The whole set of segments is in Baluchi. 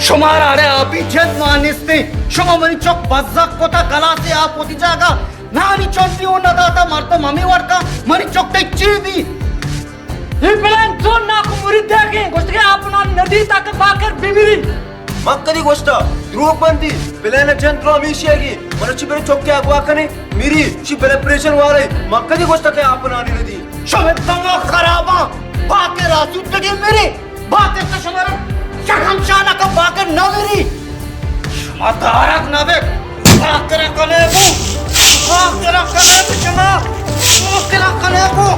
شمارا اڑے آپی جند مان نیستیں۔ شما منی چک بزگ کتا، گلاسے آپ وتی جاگہ، نانی چنڈی اوں نہ داتا، مردم ہمے وڑ کا، منی چک تئی چی بی؟ اے پلان زور ناکو مرید دیگیں، گوشتگے آپ نان ندی تاکہ باکر بمیری۔ من کدی گوشتا؟ دروگ بندی، پلان جند رو ہمیشی گی، منو چی برے چکے اگوا کنے، میری، چی بلڈ پریشر وارے، من کدی گوشتا کہ آپ نانی ندی؟ شمے دماغ خراباں، باکر آسودگی میری۔ باکر تو شمارا شرم شانا کا باکر نہ میری۔ شما دارک نہ بے۔ باکر کنے کو۔ باکر کنے کو شما۔ باکر کنے کو۔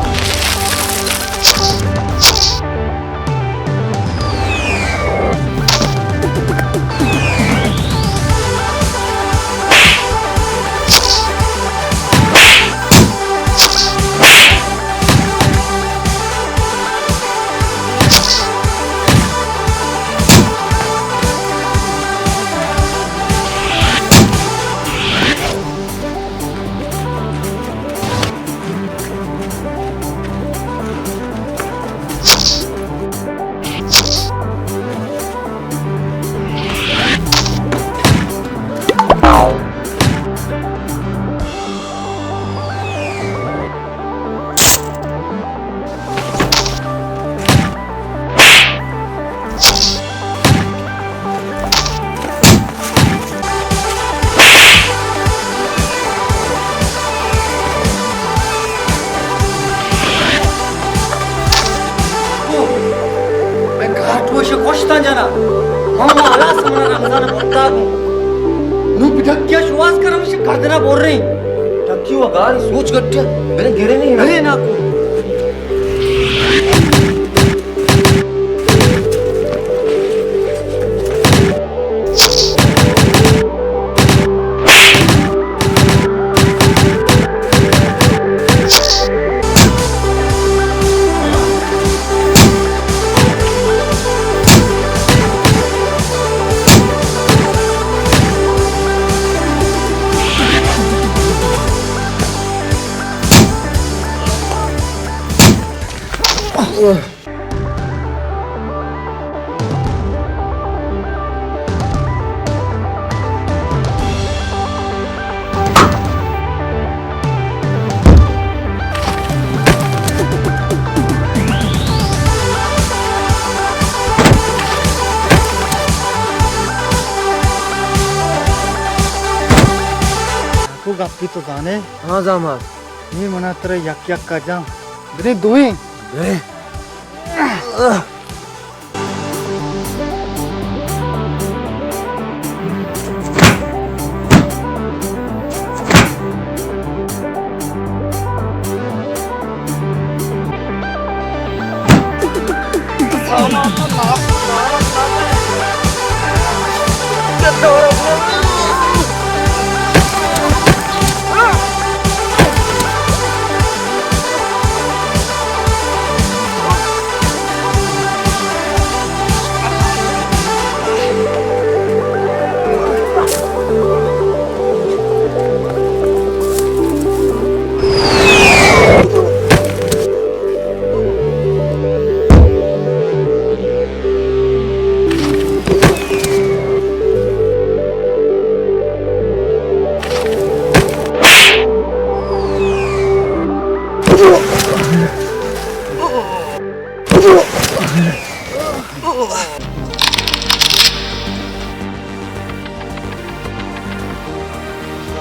میں گھاٹ وش کشتاں جنا۔ ہم ہلاس منا رمضان بنتا گوں۔ نو بدکیا شواز کرم ش گردنا بور رہی۔ ٹکی و گار سوچ گٹیا۔ میرے گرے نہیں۔ ارے نا کو۔ کو گپی تو زانے؟ ہاں زاما۔ نی منا ترا یک یک کا جان۔ بری دوئیں۔ بری۔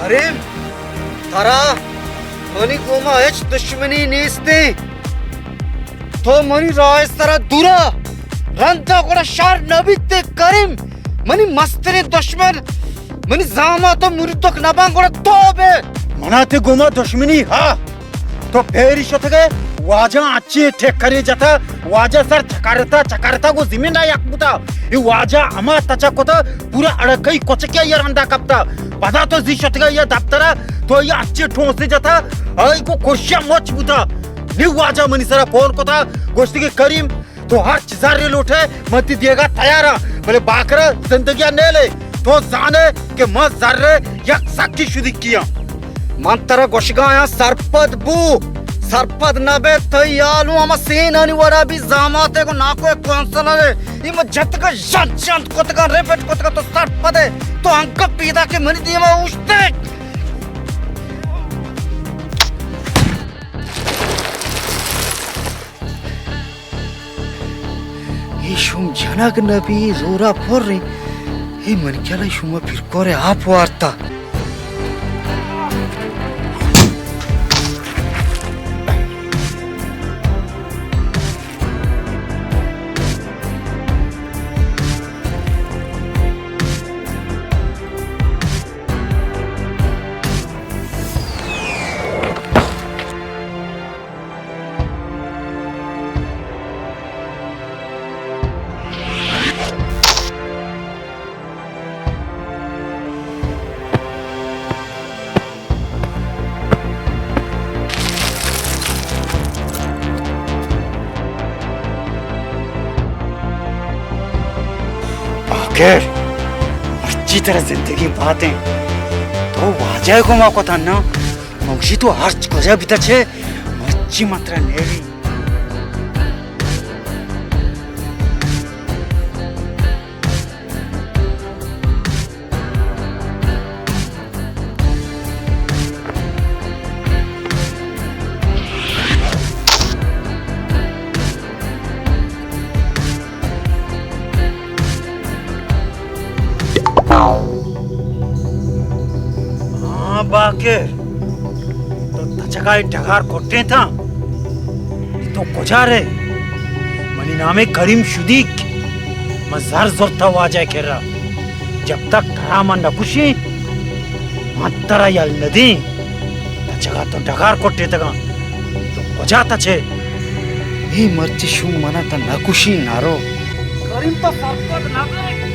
کریم، ترا منی گوما ہچ دشمنی نیستیں۔ تو منی راہ سرا دورا رندا گڑا شر نہ بیتے کریم۔ منی مستریں دشمن، منی زاما تو مردک نبان گڑا تو بے۔ منا تے گوما دشمنی ہا۔ تو پیری شتگے، واجہ اچے ٹکرے جتا، واجہ سر چکرتا چکرتا گو زمین ء یک بوتا۔ اے واجہ ہما تچک کتا، پورا اڑکئی کچکے یا رندا کپتا۔ پدا تو زی شتگے یا دفترا، تو یا اچے ٹھونسے جتا، آئی کو کشیا مچ بوتا۔ نی واجہ منی سرا فون کتا، گوشتی کہ کریم، تو ہرچ زرے لوٹے، من تی دیگا تیاراں، بلے باکرا زندگیا نیلے۔ تو زانے کہ من زرے یک سکی شدیکی آں۔ من ترا گوشگا آں سرپد بو، سرپد نہ بئے، تئی حال اوں ہما سینانی وڑا بی، زاماتے گوں ناکو ءِ کونسلر ءَ۔ اے من جتگاں، ژنت ژنت کتگاں، ریپٹ کتگاں، تو سرپد ئے؟ تو انگت پیداک ئے منی دیما اوشتگ۔ اے شوم جنگ نہ بی، زورا پر ایں۔ اے من خیال ءَ شوم ءَ پرکور ءَ آپ وارتا۔ باکر، مرچی ترا زندگی باتیں۔ تو واجہ ءَ گما کتا نا؟ من گوشی تو ہرچ کجا بیتا چے، مرچی من ترا نیلی۔ ہاں باکر، تو تچگا ءَ ڈگار کٹیں تھا؟ تو کجا رے؟ منی نام کریم شدیک۔ من زر زرتا واجہ ءِ کرا۔ جب تک ترا من نکشیں، من ترا یل ندیں۔ تچگا تو ڈگار کٹیتگاں۔ تو کجا تچے؟ اے مرچی شوم منا تا نکشی نارو۔ کریم تو سرپد نہ بے۔